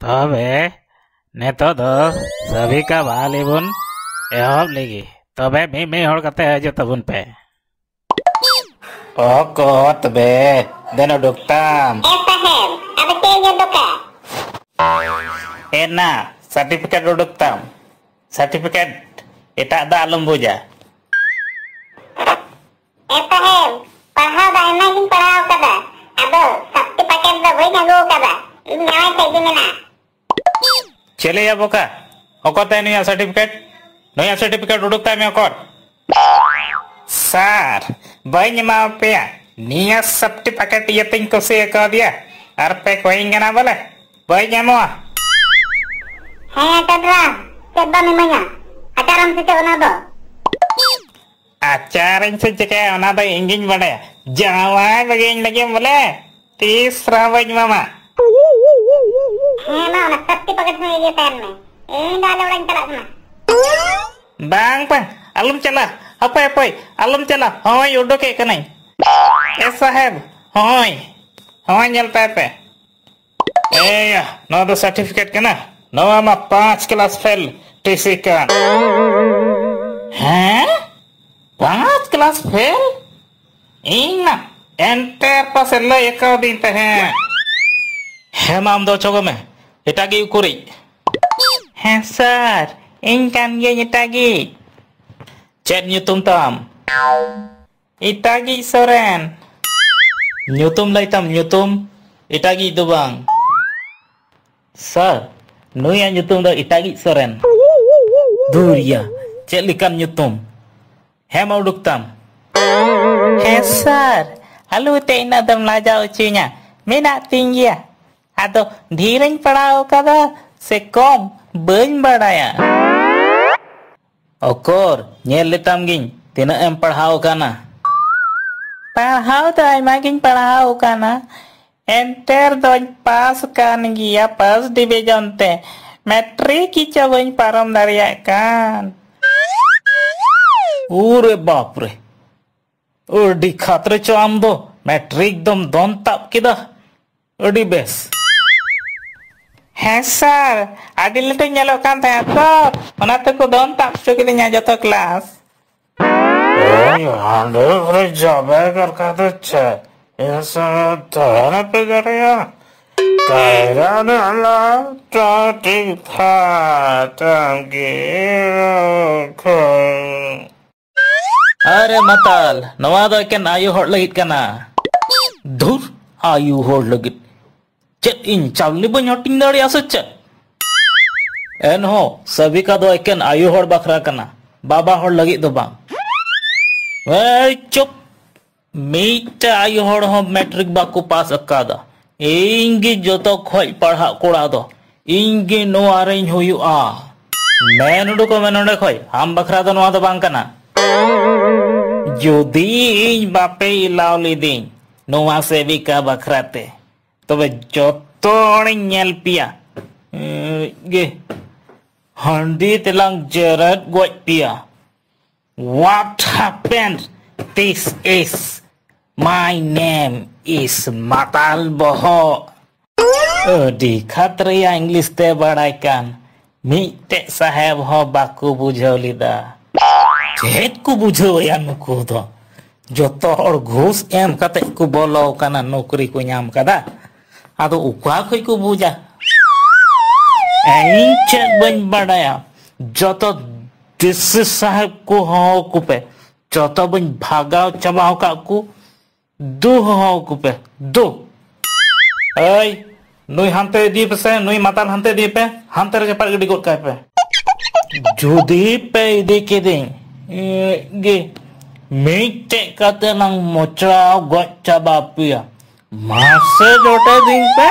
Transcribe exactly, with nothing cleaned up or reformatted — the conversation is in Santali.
ᱛᱚᱵᱮ ᱱᱤᱛᱚᱜ ᱫᱚ ᱥᱟᱵᱤᱠᱟ ᱵᱟᱦᱟᱞᱤ ᱵᱚᱱ ᱮᱦᱚᱵ ᱞᱮᱜᱮ᱾ ᱛᱚᱵᱮ ᱢᱤᱫ ᱢᱤᱫ ᱦᱚᱲ ᱠᱟᱛᱮ ᱦᱤᱡᱩᱜ ᱛᱟᱵᱚᱱ ᱯᱮ᱾ ᱚᱠᱚ ᱛᱚᱵᱮ, ᱫᱮᱱ ᱩᱰᱩᱠ ᱛᱟᱢ᱾ ᱮ ᱥᱟᱦᱮᱵ, ᱟᱫᱚ ᱪᱮᱫ ᱤᱧ ᱩᱰᱩᱠᱟ? ᱮ ᱱᱟ, ᱥᱟᱨᱴᱤᱯᱷᱤᱠᱮᱴ ᱩᱰᱩᱠ ᱛᱟᱢ᱾ ᱥᱟᱨᱴᱤᱯᱷᱤᱠᱮᱴ, ᱮᱴᱟᱜ ᱫᱚ ᱟᱞᱚᱢ ᱵᱩᱡᱟ᱾ ᱮ ᱥᱟᱦᱮᱵ, ᱯᱟᱲᱦᱟᱣ ᱫᱚ ᱟᱭᱢᱟ ᱜᱤᱧ ᱯᱟᱲᱦᱟᱣ ᱠᱟᱫᱟ, ᱟᱫᱚ ᱥᱟᱨᱴᱤᱯᱷᱤᱠᱮᱴ ᱫᱚ ᱵᱟᱹᱧ ᱟᱹᱜᱩ ᱠᱟᱫᱟ᱾ ᱤᱧ ᱡᱟᱶᱟᱭ ᱴᱷᱮᱡ ᱜᱮ ᱢᱮᱱᱟᱜᱼᱟ᱾ ᱪᱮᱞᱮᱭᱟ ᱵᱚᱠᱟ? ᱚᱠᱚᱨ ᱛᱟᱭ ᱱᱩᱭᱟᱜ ᱥᱟᱨᱴᱤᱯᱷᱤᱠᱮᱴ? ᱱᱩᱭᱟᱜ ᱥᱟᱨᱴᱤᱯᱷᱤᱠᱮᱴ ᱩᱰᱩᱠ ᱛᱟᱭ ᱢᱮ ᱚᱠᱚᱨ᱾ ᱥᱟᱨ, ᱵᱟᱹᱧ ᱮᱢᱟ ᱯᱮᱭᱟ᱾ ᱱᱤᱭᱟᱹ ᱥᱟᱨᱴᱤᱯᱷᱤᱠᱮᱴ ᱤᱭᱟᱹᱛᱮᱧ ᱠᱩᱥᱤ ᱟᱠᱟᱣᱫᱮᱭᱟ᱾ ᱟᱨ ᱯᱮ ᱠᱚᱭᱤᱧ ᱠᱟᱱᱟ ᱵᱚᱞᱮ᱾ ᱵᱟᱹᱧ ᱮᱢᱚᱜᱼᱟ᱾ ᱦᱮᱸ ᱪᱟᱸᱫᱽᱨᱟ, ᱪᱮᱫ ᱵᱟᱢ ᱤᱢᱟᱹᱧᱟ? ᱟᱪᱟᱨᱟᱢ ᱥᱮ ᱪᱮᱫ ᱚᱱᱟ ᱫᱚ? ᱟᱪᱟᱨᱤᱧ ᱥᱮ ᱪᱤᱠᱟᱹᱭᱟ, ᱚᱱᱟ ᱫᱚ ᱤᱧ ᱜᱤᱧ ᱵᱟᱰᱟᱭᱟ᱾ ᱡᱟᱶᱟᱭ ᱵᱟᱹᱜᱤᱭᱟᱹᱧ ᱞᱟᱹᱜᱤᱫ ᱵᱚᱞᱮ, ᱛᱤᱥ ᱨᱮᱦᱚᱸ ᱵᱟᱹᱧ ᱮᱢᱟᱢᱟ᱾ ᱦᱮᱸ ᱢᱟ, ᱚᱱᱟ ᱥᱟᱨᱴᱤᱯᱷᱤᱠᱮᱴ ᱦᱚᱸ ᱤᱫᱤ ᱛᱟᱭᱟᱞ ᱢᱮ᱾ ᱤᱧ ᱫᱚ ᱟᱞᱮ ᱚᱲᱟᱜ ᱤᱧ ᱪᱟᱞᱟᱜ ᱠᱟᱱᱟ᱾ ᱵᱟᱝ, ᱵᱟᱝ, ᱟᱞᱚᱢ ᱪᱟᱞᱟᱜ᱾ ᱦᱟᱯᱳᱭ, ᱦᱟᱯᱳᱭ, ᱟᱞᱚᱢ ᱪᱟᱞᱟᱜ᱾ ᱦᱳᱭ, ᱩᱰᱩᱠᱮᱫ ᱠᱟᱹᱱᱟᱹᱧ᱾ ᱮ ᱥᱟᱦᱮᱵᱽ, ᱦᱳᱭ, ᱦᱳᱭ, ᱧᱮᱞ ᱛᱟᱭ ᱯᱮ᱾ ᱮᱭᱟ, ᱱᱚᱣᱟ ᱫᱚ ᱥᱟᱨᱴᱤᱯᱷᱤᱠᱮᱴ ᱠᱟᱱᱟ᱾ ᱱᱚᱣᱟ ᱢᱟ ᱯᱟᱸᱪ ᱠᱞᱟᱥ ᱯᱷᱮᱞ ᱴᱤᱥᱤ ᱠᱟᱱ᱾ ᱦᱮᱸ? ᱯᱟᱸᱪ ᱠᱞᱟᱥ ᱯᱷᱮᱞ? ᱤᱧ ᱢᱟ ᱮᱱᱴᱮᱨ ᱯᱟᱥ ᱮ ᱞᱟᱹᱭ ᱟᱠᱟᱣᱫᱤᱧ ᱛᱟᱦᱮᱸᱫ᱾ ᱦᱮᱸ ᱢᱟ, ᱟᱢ ᱫᱚ ᱚᱪᱚᱜᱚᱜ ᱢᱮ, ᱮᱴᱟᱜᱤᱡ ᱩᱠᱩᱨᱤᱡ᱾ ᱦᱮᱸ ᱥᱟᱨ, ᱤᱧ ᱠᱟᱱ ᱜᱤᱭᱟᱹᱧ ᱮᱴᱟᱜᱤᱡ᱾ ᱪᱮᱫ ᱧᱩᱛᱩᱢ ᱛᱟᱢ? ᱮᱴᱟᱜᱤᱡ ᱥᱚᱨᱮᱱ᱾ ᱧᱩᱛᱩᱢ ᱞᱟᱹᱭ ᱛᱟᱢ, ᱧᱩᱛᱩᱢ, ᱮᱴᱟᱜᱤᱡ ᱫᱚ ᱵᱟᱝ᱾ ᱥᱟᱨ, ᱱᱩᱭᱟᱜ ᱧᱩᱛᱩᱢ ᱫᱚ ᱮᱴᱟᱜᱤᱡ ᱥᱚᱨᱮᱱ᱾ ᱫᱷᱩᱨᱭᱟ, ᱪᱮᱫ ᱞᱮᱠᱟᱱ ᱧᱩᱛᱩᱢ? ᱦᱮᱸ ᱢᱟ, ᱩᱰᱩᱠ ᱛᱟᱢ᱾ ᱦᱮᱸ ᱥᱟᱨ, ᱟᱞᱚ ᱛᱮ ᱤᱱᱟᱹᱜ ᱫᱚᱢ ᱞᱟᱡᱟᱣ ᱦᱚᱪᱚᱧᱟ, ᱢᱮᱱᱟᱜ ᱛᱤᱧ ᱜᱮᱭᱟ᱾ ᱟᱫᱚ ᱰᱷᱮᱨᱤᱧ ᱯᱟᱲᱦᱟᱣ ᱠᱟᱫᱟ ᱥᱮ ᱠᱚᱢ, ᱵᱟᱹᱧ ᱵᱟᱲᱟᱭᱟ᱾ ᱚᱠᱚᱨ, ᱧᱮᱞ ᱞᱮᱛᱟᱢ ᱜᱤᱧ, ᱛᱤᱱᱟᱹᱜ ᱮᱢ ᱯᱟᱲᱦᱟᱣ ᱠᱟᱱᱟ? ᱯᱟᱲᱦᱟᱣ ᱫᱚ ᱟᱭᱢᱟ ᱜᱤᱧ ᱯᱟᱲᱦᱟᱣ ᱠᱟᱱᱟ, ᱮᱱᱛᱮ ᱨᱮᱫᱚᱧ ᱯᱟᱥ ᱠᱟᱱ ᱜᱮᱭᱟ ᱯᱷᱟᱥᱴ ᱰᱤᱵᱤᱡᱚᱱ ᱛᱮ᱾ ᱢᱮᱴᱨᱤᱠ ᱜᱮᱪᱚ ᱵᱟᱹᱧ ᱯᱟᱨᱚᱢ ᱫᱟᱲᱮᱭᱟᱜ ᱠᱟᱱ᱾ ᱳᱨᱮ ᱵᱟᱯ ᱨᱮ, ᱟᱹᱰᱤ ᱠᱷᱟᱛᱨᱮ ᱪᱚ ᱟᱢ ᱫᱚ ᱢᱮᱴᱨᱤᱠ ᱫᱚᱢ ᱫᱚᱱ ᱛᱟᱵ ᱠᱮᱫᱟ᱾ ᱟᱹᱰᱤ ᱵᱮᱥ᱾ ᱦᱮᱸ ᱥᱟᱨ, ᱟᱹᱰᱤ ᱞᱮᱴᱤᱧ ᱧᱮᱞᱚᱜ ᱠᱟᱱ ᱛᱟᱦᱮᱸᱫ ᱛᱚ, ᱚᱱᱟ ᱛᱮᱠᱚ ᱫᱚᱱ ᱛᱟᱵ ᱦᱚᱪᱚ ᱠᱤᱫᱤᱧᱟ ᱡᱚᱛᱚ ᱠᱞᱟᱥ᱾ ᱳᱭ ᱦᱟᱸᱰᱮ ᱠᱚᱨᱮ ᱡᱟᱵᱮ ᱠᱟᱨᱠᱟ ᱫᱚ ᱪᱮᱫ? ᱤᱧ ᱥᱟᱶ ᱛᱟᱦᱮᱱ ᱯᱮ ᱫᱟᱲᱮᱭᱟᱜᱼᱟ? ᱠᱟᱭᱨᱟ ᱱᱟᱞᱟ ᱴᱟᱴᱤ ᱯᱷᱟᱴᱟᱢ ᱜᱮ ᱨᱚᱠᱷᱚ᱾ ᱟᱨᱮ ᱢᱟᱛᱟᱞ, ᱱᱚᱣᱟ ᱫᱚ ᱮᱠᱮᱱ ᱟᱭᱳ ᱦᱚᱲ ᱞᱟᱹᱜᱤᱫ ᱠᱟᱱᱟ᱾ ᱫᱷᱩᱨ, ᱟᱭᱳ ᱦᱚᱲ ᱞᱟᱹᱜᱤᱫ᱾ ᱪᱮᱫ ᱤᱧ ᱪᱟᱣᱞᱮ ᱵᱟᱹᱧ ᱦᱟᱹᱴᱤᱧ ᱫᱟᱲᱮᱭᱟᱜᱼᱟ ᱥᱮ ᱪᱮᱫ? ᱮᱱᱦᱚᱸ ᱥᱟᱵᱤᱠᱟ ᱫᱚ ᱮᱠᱮᱱ ᱟᱭᱳ ᱦᱚᱲ ᱵᱟᱠᱷᱨᱟ ᱠᱟᱱᱟ, ᱵᱟᱵᱟ ᱦᱚᱲ ᱞᱟᱹᱜᱤᱫ ᱫᱚ ᱵᱟᱝ᱾ ᱮᱭ ᱪᱩᱯ! ᱢᱤᱫᱴᱮᱡ ᱟᱭᱳ ᱦᱚᱲ ᱦᱚᱸ ᱢᱮᱴᱨᱤᱠ ᱵᱟᱠᱚ ᱯᱟᱥ ᱟᱠᱟᱫᱟ᱾ ᱤᱧ ᱜᱮ ᱡᱚᱛᱚ ᱠᱷᱚᱡ ᱯᱟᱲᱦᱟᱜ ᱠᱚᱲᱟ ᱫᱚ, ᱤᱧ ᱜᱮ ᱱᱚᱣᱟ ᱨᱮᱧ ᱦᱩᱭᱩᱜᱼᱟ᱾ ᱢᱮᱱ ᱩᱰᱩᱠᱚᱜ ᱢᱮ ᱱᱚᱰᱮ ᱠᱷᱚᱡ, ᱟᱢ ᱵᱟᱠᱷᱨᱟ ᱫᱚ ᱱᱚᱣᱟ ᱫᱚ ᱵᱟᱝ ᱠᱟᱱᱟ᱾ ᱡᱩᱫᱤ ᱤᱧ ᱵᱟᱯᱮ ᱮᱞᱟᱣ ᱞᱤᱫᱤᱧ ᱱᱚᱣᱟ ᱥᱮᱵᱤᱠᱟ ᱵᱟᱠᱷᱨᱟ ᱛᱮ, ᱛᱚᱵᱮ ᱡᱚᱛᱚ ᱦᱚᱲᱤᱧ ᱧᱮᱞ ᱯᱮᱭᱟ᱾ ᱮᱸ, ᱜᱮ, ᱦᱟᱺᱰᱤ ᱛᱮᱞᱟᱝ ᱡᱮᱨᱮᱫ ᱜᱚᱡ ᱯᱮᱭᱟ᱾ What happened? This is my name is ᱢᱟᱛᱟᱞ ᱵᱚᱦᱚᱜ᱾ ᱟᱹᱰᱤ ᱠᱷᱟᱛᱨᱤᱭᱟ ᱤᱝᱞᱤᱥ ᱛᱮ ᱵᱟᱲᱟᱭ ᱠᱟᱱ ᱢᱤᱫᱴᱮᱡ ᱥᱟᱦᱮᱵ ᱦᱚᱸ ᱵᱟᱠᱚ ᱵᱩᱡᱷᱟᱹᱣ ᱞᱮᱫᱟ᱾ ᱪᱮᱫ ᱠᱚ ᱵᱩᱡᱷᱟᱹᱣᱮᱭᱟ ᱱᱩᱠᱩ ᱫᱚ? ᱡᱚᱛᱚ ᱦᱚᱲ ᱜᱷᱩᱥ ᱮᱢ ᱠᱟᱛᱮ ᱠᱚ ᱵᱚᱞᱚ ᱟᱠᱟᱱᱟ, ᱱᱚᱠᱨᱤ ᱠᱚ ᱧᱟᱢ ᱠᱟᱫᱟ᱾ ᱟᱫᱚ ᱚᱠᱟ ᱠᱷᱚᱡ ᱠᱚ ᱵᱩᱡᱟ? ᱤᱧ ᱪᱮᱫ ᱵᱟᱹᱧ ᱵᱟᱰᱟᱭᱟ? ᱡᱚᱛᱚ ᱰᱤᱥᱤ ᱥᱟᱦᱮᱵ ᱠᱚ ᱦᱚᱦᱚ ᱟᱠᱚ ᱯᱮ, ᱡᱚᱛᱚ ᱵᱟᱹᱧ ᱵᱷᱟᱜᱟᱣ ᱪᱟᱵᱟ ᱟᱠᱟᱫ ᱠᱚ᱾ ᱫᱩ ᱦᱚᱦᱚ ᱟᱠᱚ ᱯᱮ, ᱫᱩ᱾ ᱮᱭ, ᱱᱩᱭ ᱦᱟᱱᱛᱮ ᱤᱫᱤᱭᱮ ᱯᱮᱥᱮ, ᱱᱩᱭ ᱢᱟᱛᱟᱞ ᱦᱟᱱᱛᱮ ᱤᱫᱤᱭᱮ ᱯᱮ, ᱦᱟᱱᱛᱮ ᱨᱮ ᱪᱟᱯᱟᱫ ᱜᱤᱰᱤ ᱜᱚᱫ ᱠᱟᱭ ᱯᱮ᱾ ᱡᱩᱫᱤ ᱯᱮ ᱤᱫᱤ ᱠᱤᱫᱤᱧ, ᱮ, ᱜᱮ, ᱢᱤᱫᱴᱮᱡ ᱠᱟᱛᱮ ᱞᱟᱝ ᱢᱚᱪᱲᱟᱣ ᱜᱚᱡ ᱪᱟᱵᱟ ᱯᱮᱭᱟ᱾ ᱢᱟᱥᱮ ᱡᱚᱴᱮᱫᱤᱧ ᱯᱮ᱾